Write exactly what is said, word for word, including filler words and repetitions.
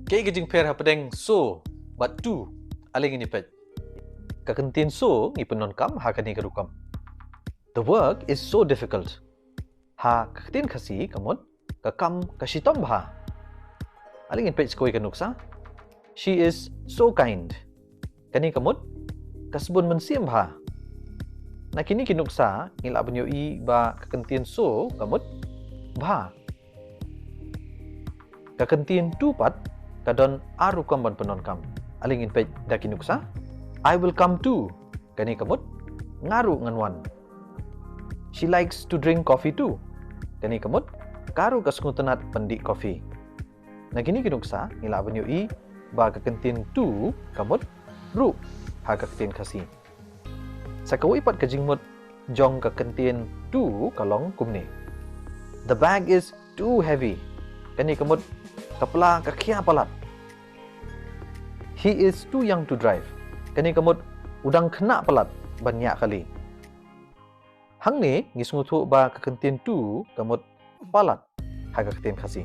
Kaei ka jingpher hapdeng so bad too? Ale ngin ïa peit. Ka kyntien so ngi pyndonkam ha kane ka rukom. The work is so difficult. Ha ka ktien Khasi ka mut ka kam ka shitom bha. Ale ngin peit sa kawei ka nuksa. She is so kind. Kane ka mut ka sbun mynsiem bha. Na kine ki nuksa ngi lah ban ïohi ba ka kyntien so ka mut bha. Ka kyntien too pat ka don ar rukom ban pyndonkam. Ale ngin peit da ki nuksa. I will come too. Kane ka mut nga ruh ngan wan. She likes to drink coffee too. Kane ka mut ka ruh ka sngewtynnat ban dih coffee. Na kine ki nuksa ngi lah ban ïohi ba ka kyntien too ka mut ruh ha ka ktien Khasi. Sa kawei pat ka jingmut jong ka kyntien too ka long kumne. The bag is too heavy. Kane ka mut ka pla ka khia palat. He is too young to drive. Kane ka mut u dang khynnah palat ban ñiah kali. Hangne ngi sngewthuh ba ka kyntien too ka mut palat ha ka ktien Khasi.